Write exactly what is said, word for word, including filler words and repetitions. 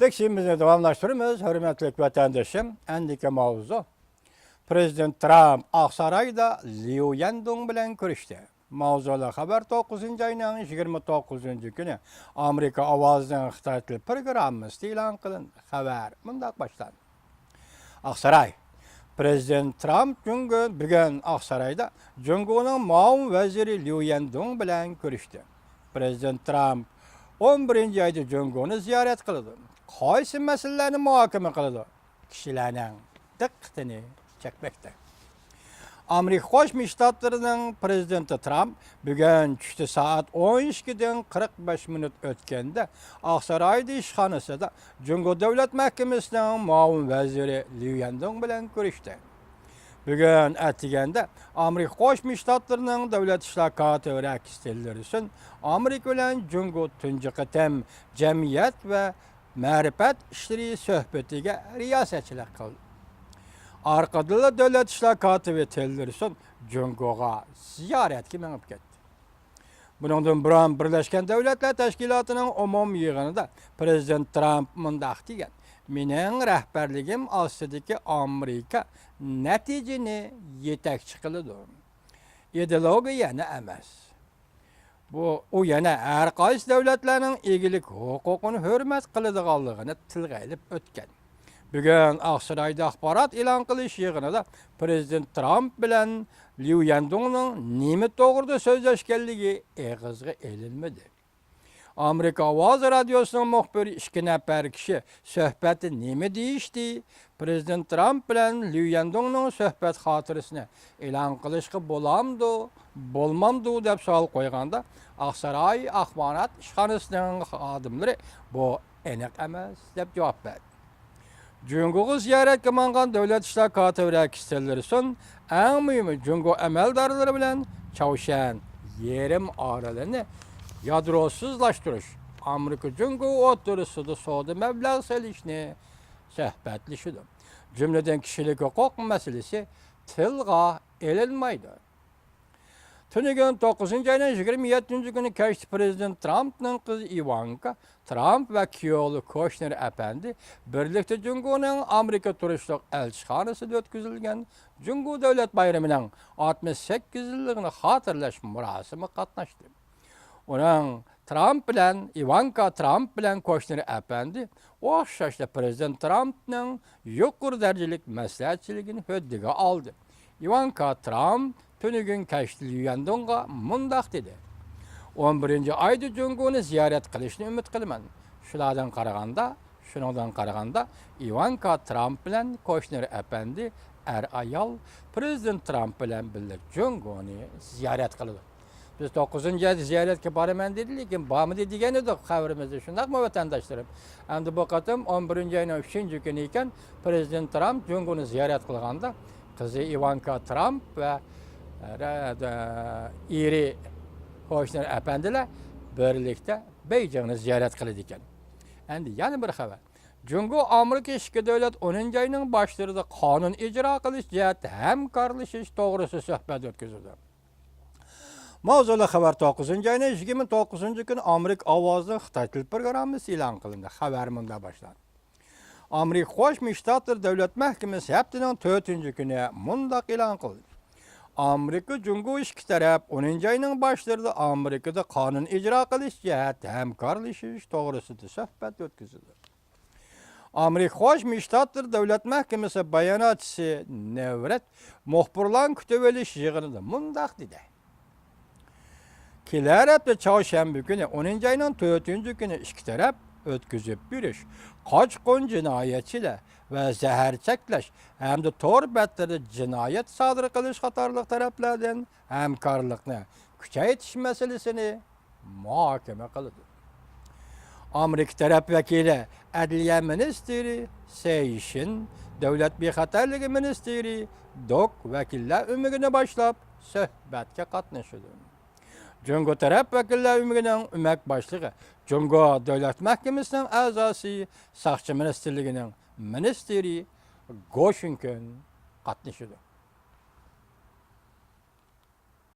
بېكىشىمىزنى داۋاملاشتۇرىمىز، ھۆرمەتلىك ۋەتەندىشىم. ئەندىكى ماۋزۇ: پرېزىدېنت ترامپ ئاقسارايدا ليۇ يەندۇڭ بىلەن كۆرۈشتى. ماۋزۇلۇق خەۋەر توققۇزىنچى ئاينىڭ يىگىرمە توققۇزىنچى كۈنى ئامېرىكا ئاۋازىنىڭ خىتاي تىل پروگراممىسىدا ئېلان قىلىندى. خەۋەر مۇنداق باشلاندى. ئاقساراي. پرېزىدېنت ترامپ جۇڭگو، بۈگۈن ئاقسارايدا جۇڭگونىڭ مۇئاۋىن ۋەزىرى ليۇ يەندۇڭ بىلەن كۆرۈشتى. پرېزىدېنت ترامپ ئون بىرىنچى ئايدا جۇڭگونى زىيارەت قىلىدۇ. قايسى مەسىلىلەرنى مۇھاكىمە قىلىدۇ؟ كىشىلەرنىڭ دىققىتىنى چەكمەكتە. ئامېرىكا قوشما شتاتلىرىنىڭ پرېزىدېنتى ترامپ بۈگۈن چۈشتە سائەت ئون ئىككىدىن قىرىق بەش مىنۇت ئۆتكەندە ئاقسارايدا ئىشخانىسىدا جۇڭگو دۆلەت مەھكىمىسىنىڭ مۇئاۋىن ۋەزىرى ليۇ يەندۇڭ بىلەن كۆرۈشتى. بۈگۈن ئەتىگەندە ئامېرىكا قوشما شتاتلىرىنىڭ دۆلەت ئىشلار كاتىپى رەكس تىللېرسون ئامېرىكا بىلەن جۇڭگو تۇنجى قېتىم جەمئىيەت ۋە مەرىپەت ئىشلىرى سۆھبىتىگە رىياسەتچىلىك قىلدى. ئارقىدىنلا دۆلەت ئىشلار كاتىپى تىللېرسون جۇڭگوغا زىيارەتكە مېڭىپ كەتتى. بۇنىڭدىن بۇرۇن بىرلەشكەن دۆلەتلەر تەشكىلاتىنىڭ ئومۇمىي يىغىنىدا پرېزىدېنت ترامپ مۇنداق دېگەن: «مېنىڭ رەھبەرلىكىم ئاستىدىكى ئامېرىكا نەتىجىنى يېتەكچى قىلىدۇ. ئىدېئولوگىيەنى ئەمەس.» بۇ، ئۇ يەنە ھەر قايسى دۆلەتلەرنىڭ ئىگىلىك ھوقۇقىنى ھۆرمەت قىلىدىغانلىقىنى تىلغا ئېلىپ ئۆتكەن. بۈگۈن ئاقسارايدا ئاخبارات ئېلان قىلىش يىغىنىدا پرېزىدېنت ترامپ بىلەن ليۇ يەندۇڭنىڭ نېمە توغرىدا سۆزلەشكەنلىكى ئېغىزغا ئېلىنمىدى. ئامېرىكا ئاۋازى رادىيوسىنىڭ مۇخبىرى ئىككى نەپەر كىشى سۆھبەتتە نېمە دېيىشتى؟ پرېزىدېنت ترامپ بىلەن ليۇ يەندۇڭنىڭ سۆھبەت خاتىرىسىنى ئېلان قىلىشقا بولامدۇ، بولمامدۇ دەپ سوئال قويغاندا، ئاقساراي ئاخبارات ئىشخانىسىنىڭ خادىملىرى بۇ ئېنىق ئەمەس دەپ جاۋاب بەردى. جۇڭگوغا زىيارەتكە ماڭغان دۆلەت ئىشلار كاتىپى رەكس تىللېرسون ئەڭ مۇھىمى جۇڭگو ئەمەلدارلىرى بىلەن چاۋشيەن يېرىم ئارىلىنى يادروسىزلاشتۇرۇش، ئامېرىكا جۇڭگو ئوتتۇرىسىدا سودا مەبلەغ سېلىشنى سۆھبەتلىشىدۇ. جۈملىدىن كىشىلىك ھوقۇق مەسىلىسى تىلغا ئېلىنمايدۇ. تۈنۈگۈن توققۇزىنچى ئاينىڭ يىگىرمە يەتتىنچى كۈنى كەچتە پرېزىدېنت ترامپنىڭ قىزى ئىۋانكا ترامپ ۋە كىيوۋلۇك كوشنېر ئەپەندى بىرلىكتە جۇڭگونىڭ ئامېرىكا تۇرۇشلۇق ئەلچىخانىسىدا ئۆتكۈزۈلگەن جۇڭگو دۆلەت بايرىمىنىڭ ئاتمىش سەككىز يىللىقىنى خاتىرىلەش مۇراسىمىغا قاتناشتى. ئۇنىڭ ترامپ بىلەن، ئىۋانكا ترامپ بىلەن كوشنېر ئەپەندى ئوخشاشلا پرېزىدېنت ترامپنىڭ يۇقىرى دەرىجىلىك مەسلىھەتچىلىكىنى ھۆددىگە ئالدى. ئىۋانكا ترامپ تۈنۈگۈن كەچتە ليۇ يەندۇڭغا مۇنداق دېدى: «ئون بىرىنچى ئايدا جۇڭگونى زىيارەت قىلىشنى ئۈمىد قىلىمەن.» شۇلاردىن قارىغاندا، شۇنىڭدىن قارىغاندا، ئىۋانكا ترامپ بىلەن كوشنېر ئەپەندى ئەر-ئايال پرېزىدېنت ترامپ بىلەن بىللە جۇڭگونى زىيارەت قىلىدۇ. بىز توققۇزىنچى ئايدا زىيارەتكە بارىمەن دېدى، لېكىن بارمىدى دېگەن ئىدۇق خەۋىرىمىزدە، شۇنداقمۇ ۋەتەنداشلىرىم؟ ئەمدى بۇ قېتىم ئون بىرىنچى ئاينىڭ ئۈچىنچى كۈنى ئىكەن، پرېزىدېنت ترامپ جۇڭگونى زىيارەت قىلغاندا، قىزى ئىۋانكا ترامپ ۋە، ئە، ئېرى كوشنېر ئەپەندىلەر بىرلىكتە بېيجىڭنى زىيارەت قىلىدىكەن. ئەمدى يەنە بىر خەۋەر. جۇڭگو ئامېرىكا ئىككى دۆلەت ئونىنچى ئاينىڭ باشلىرىدا قانۇن ئىجرا قىلىش جەھەتتە ھەمكارلىشىش توغرىسىدا سۆھبەت ئۆتكۈزىدۇ. ماۋزۇلۇق خەۋەر توققۇزىنچى ئاينىڭ يىگىرمە توققۇزىنچى كۈنى ئامېرىكا ئاۋازىنىڭ خىتاي تىل پروگراممىسى ئېلان قىلىندى. خەۋەر مۇنداق باشلاندى. ئامېرىكا قوشما شتاتلىرى دۆلەت مەھكىمىسى ھەپتىنىڭ تۆتىنچى كۈنى مۇنداق ئېلان قىلدى: ئامېرىكا جۇڭگو ئىككى تەرەپ ئونىنچى ئاينىڭ باشلىرىدا ئامېرىكىدا قانۇن ئىجرا قىلىش جەھەتتە ھەمكارلىشىش توغرىسىدا سۆھبەت ئۆتكۈزىدۇ. ئامېرىكا قوشما شتاتلىرى دۆلەت مەھكىمىسى باياناتچىسى نېۋرېت مۇخبىرلارنى كۈتۈۋېلىش يىغىنىدا مۇنداق دېدى: «كېلەر ھەپتە چارشەنبە كۈنى، ئونىنچى ئاينىڭ تۆتىنچى كۈنى ئىككى تەرەپ ئۆتكۈزۈپ بېرىش، قاچقۇن جىنايەتچىلەر ۋە زەھەر چەكلەش ھەمدە تور بەتلىرىدە جىنايەت سادىر قىلىش قاتارلىق تەرەپلەردىن ھەمكارلىقنى كۈچەيتىش مەسىلىسىنى مۇھاكىمە قىلىدۇ.» ئامېرىكا تەرەپ ۋەكىلى ئەدلىيە مىنىستىرى سېي شىن، دۆلەت بىخەتەرلىكى مىنىستىرى دوك ۋەكىللەر ئۆمىكىنى باشلاپ سۆھبەتكە قاتنىشىدۇ. جۇڭگو تەرەپ ۋەكىللەر ئۆمىكىنىڭ ئۆمەك باشلىقى، جۇڭگو دۆلەت مەھكىمىسىنىڭ ئەزاسى، ساقچى مىنىستىرلىكىنىڭ مىنىستىرى گو شۈنكۈن قاتنىشىدۇ.